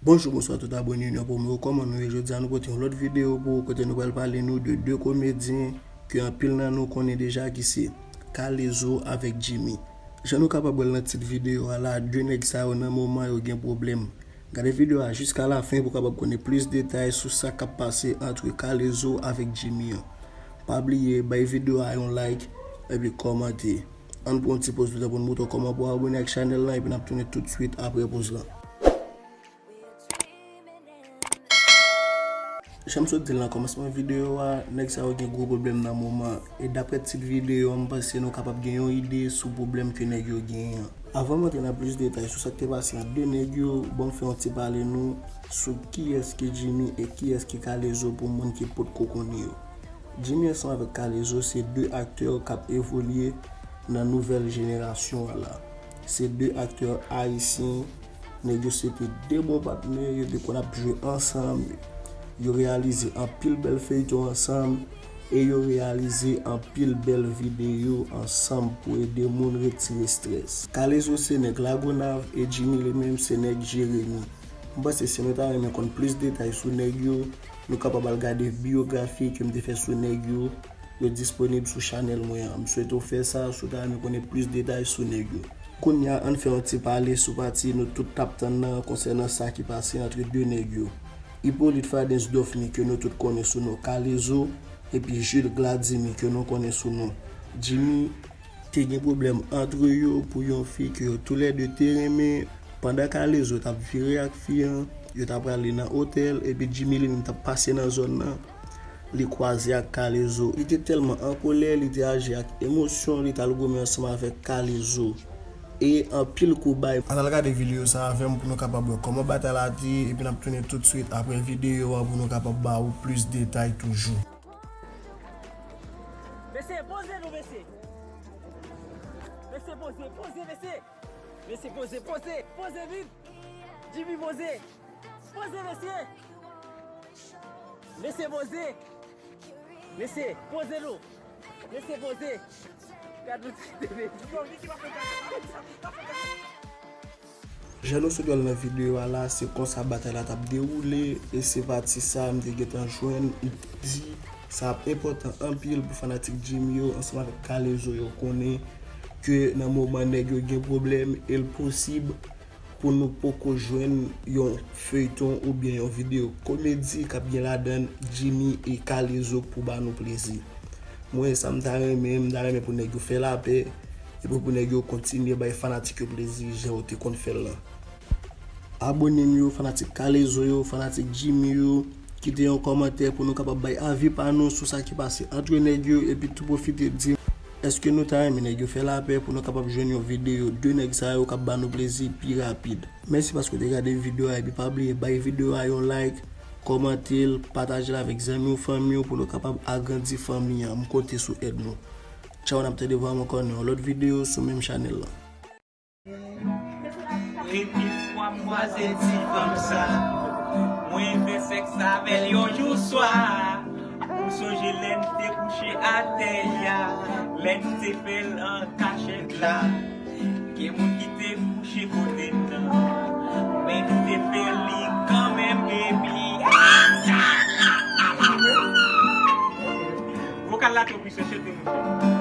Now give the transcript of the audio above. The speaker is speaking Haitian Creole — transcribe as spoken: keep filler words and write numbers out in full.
Bonjou, bonswa tout abòne Union Promo, kòman nou ye? Jodi a nou pote yon lòt videyo pou ou kote nou pral pale nou de de komedyen ke anpil nan nou konnen deja ki se K-Lezo avèk Jimmy. Jan nou kapab wè l nan tit videyo a la, de nèg sa yo nan moman yo gen pwoblèm. Gade videyo a jiska lafen pou w kapab konnen plis detay sou sa k ap pase ant K-Lezo avèk Jimmy an. Pa bliye bay videyo a yon like epi kòmante. Ann pran yon ti poz toutan pou n montre w kòman pou w abòne ak chanèl lan epi n ap tounen toutswit apre poz lan. Jan m sot di l nan kòmansman videyo a, nèg sa yo gen gwo pwoblèm nan moman. E daprè tit videyo a, m panse nou kapab gen yon ide sou pwoblèm ke nèg yo genyen an. Avan m antre nan plis detay sou sa k te pase ant de nèg yo, ban m fè yon ti pale nou sou kiyès ki Jimmy e kiyès ki K-Lezo pou moun ki potko konnen yo. Jimmy ansanm avèk K-Lezo se de aktè k ap evolye nan nouvèl jenerasyon an la. Se de aktè ayisyen, nèg yo se te de bon patnè, yo te konn ap jwe ansanm, yo reyalize anpil bèl feyton ansanm, e yo reyalize anpil bèl videyo ansanm pou ede moun retire estrès. K-Lezo se nèg Lagonav e Jimmy li menm se nèg Jeremi. M panse si nou ta renmen konn plis detay sou nèg yo, nou kapab al gade biyografi ke m te fè sou nèg yo, yo disponib sou chanèl mwen an. M swete w fè sa si w ta renmen konnen plis detay sou nèg yo. Kounye a, ann fè yon ti pale sou pati nou tout t ap tann nan konsènan sa ki pase ant de nèg yo. Hyppolite Fadens Dofmy ke nou tout konnen sou non K-Lezo, epi Jules Gladimy ke nou konnen sou non Jimmy, te gen pwoblèm ant yo pou yon fi ke yo toulède te renmen. Pandan K-Lezo t ap vire ak fi an, yo t ap prale nan otèl, epi Jimmy li menm t ap pase nan zòn nan, li kwaze ak K-Lezo. Li te tèlman an kolè, li te aji ak emosyon, li t al goumen ansanm avèk K-Lezo. E anpil kou bay. Ann al gade videyo sa avè m pou nou kapab wè kòman batay la te ye, epi n ap tounen toutswit apre videyo a pou nou kapab ba ou plis detay toujou. Mesye, poze nou, mesye. Mesye, poze, poze, mesye. Mesye, poze, poze, poze vit. Jimmy, poze. Poze, mesye. Mesye, poze. Mesye, poze nou. Mesye, poze. Gad nou ti tebe. Jan nou sot wè l nan videyo a la, se konsa batay la t ap dewoule, e se pati sa a m te gentan jwenn, m te di sa ap enpòtan anpil pou fanatik Jimmy yo ansanm avèk K-Lezo yo konnen ke nan moman nèg yo gen pwoblèm, e l posib pou nou poko jwenn yon feyton oubyen yon videyo komedi k ap gen ladan l Jimmy e K-Lezo pou ba nou plezi. Mwen, sa m ta renmen, m ta renmen pou nèg yo fè lapè, epi pou nèg yo kontinye bay fanatik yo plezi jan yo te konn fè l lan. Abòne m yo, fanatik K-Lezo yo, fanatik Jimmy yo, kite yon kòmantè pou nou kapab bay avi pa nou sou sa ki pase ant nèg yo, epi tou pwofite di m, èske nou ta renmen nèg yo fè lapè pou nou kapab jwenn yon videyo de nèg sa yo k ap ba nou plezi pi rapid? Mèsi paske w te gade videyo a, epi pa bliye bay videyo a yon like, kòmante l, pataje l avèk zanmi w, fanmi w pou nou kapab agrandi fanmi an. M konte sou èd nou. Tchaw, n ap tande vwa m ankò nan yon lòt videyo sou menm chanèl lan. Premye fwa m kwaze ti fanm sa, mwen fè sèks avè l yon jou swa. Ou sonje lè n te kouche atè a, lè n te fè l an kachèt la. Gen moun ki te kouche kote n nan, men n te fè li kanmenm, baby. Vokal la twò pwisan, chante, monchè.